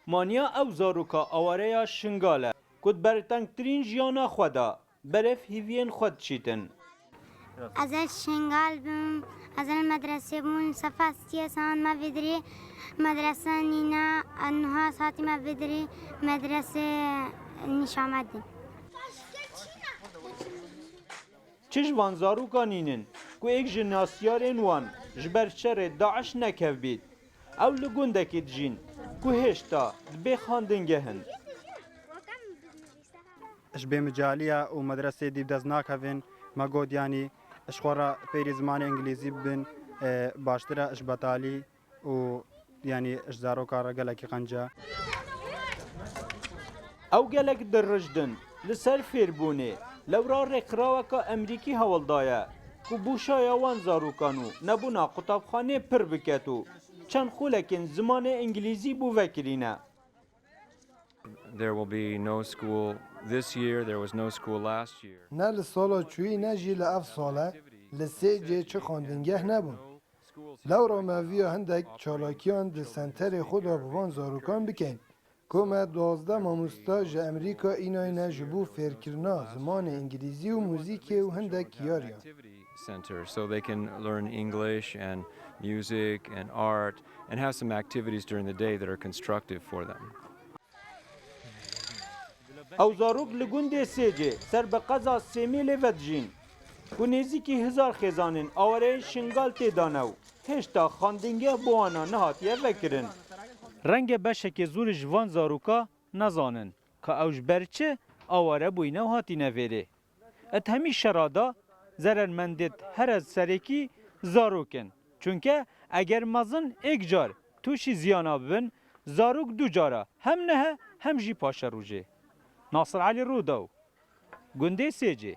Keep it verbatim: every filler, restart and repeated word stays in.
Manya ew zaroka awareya Şingal e ku di bertengtirîn jiyana xwe de berev hîviyên xwe dişîtin. Ez ê Şingal bim, ez ê medresê bûm, sefa sitiyê san me vidirî, medrese nîne, niha hatî me vidirî, medrese nîşamedin. Çi ji van zarokan nînin ku êk ji nasyarên wan ji ber şerê DAIŞ nekevbît. Ew li gundekî dijîn ku hêşta dibê xandingehin. Ji bê micaliya û medresê dî bi dest nakevin, me got yanî ji xwe re fêrî zimanê îngilîzî bibin, e, baştir e ji betalî û yanî ji zaroka re gelekî qenc e. Ew gelek dirijdin li ser fêrbûnê, lewra rêkxiraweka Emerîkî hewl daye ku bûşaya wan zarokan û nebûna qutabxanê pir biket û çend xulekên zimanê îngilîzî bo vekirî ne. There will be no school this year, there was no school last year. Ne li sala çûyî ne jî li ev sale li sê cê çi xwendingeh nebûn. Lewra me viya hindek çalakiyan di senterê xwe de bi van zarokan bikeyn. Ku me duwazdeh mamosta ji Emerîka înayne ji bo fêrkirina zimanê îngilîzî û muzîkê û hindek kiyariyan. Center, so they can learn English and music and art and have some activities during the day that are constructive for them. Ew zarok li gundê Sêcê ser bi qeza Sêmêlê vedijîn ku nêzîkî hizar xêzanên awareyên Şingal tê de ne û hêşta xandingeh bo wana nehatiye vekirin. Renge beşekê zû li ji van zaroka nezanin ka ew ji ber çi aware bûyîne û hatîne vêrê. Di hemî şera de zerermendêt here serekî zarok in. Çunke eger mezin êk car tûşî ziyana bibin, zarok du cara hem nehe hem jî paşerojê. Nasir Elî Rûdaw, gundê Sêcê.